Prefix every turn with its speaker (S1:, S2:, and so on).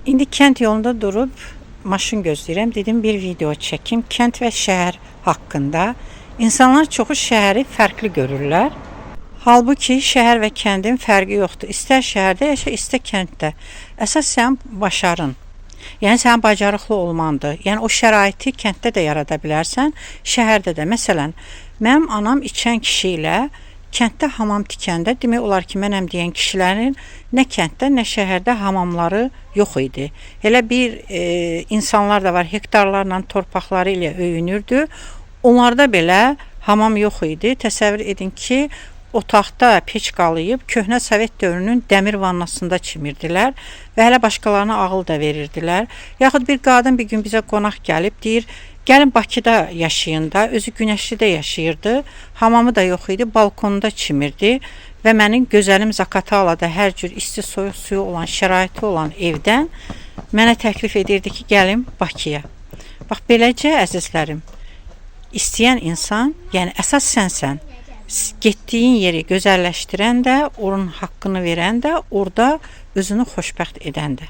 S1: İndi kənd yolunda durub maşın gözləyirəm. Dedim bir video çəkim kənd və şəhər haqqında. İnsanlar çoxu şəhəri fərqli görürlər. Halbuki şəhər və kəndin fərqi yoxdur. İstər şəhərdə yaşa, istər kənddə. Əsas sənin başarın. Yəni sənin bacarıqlı olmandır. Yəni o şəraiti kənddə də yarada bilərsən, şəhərdə də. Məsələn, mənim anam içən kişi ilə kənddə hamam tikəndə demək olar ki, mənəm deyən kişilərin nə kənddə, nə şəhərdə hamamları yox idi. Elə bir insanlar da var, hektarlarla torpaqları ilə öyünürdü. Onlarda belə hamam yox idi. Təsəvvür edin ki, otaqda peç qalıyıb köhnə Sovet dövrünün dəmir vannasında çimirdilər və hələ başqalarına ağıl da verirdilər. Yaxud bir qadın bir gün bizə qonaq gəlib deyir, gəlin Bakıda yaşayın da, özü Günəşlidə yaşayırdı. Hamamı da yox idi, balkonda çimirdi və mənim gözəlim Zaqatalada hər cür isti, soyuq suyu olan, şəraiti olan evdən mənə təklif edirdi ki, gəlin Bakıya. Bax beləcə əzizlərim, istəyən insan, yəni əsas sənsən. Getdiyin yeri gözəlləşdirən də, onun haqqını verən də, orada özünü xoşbəxt edən də.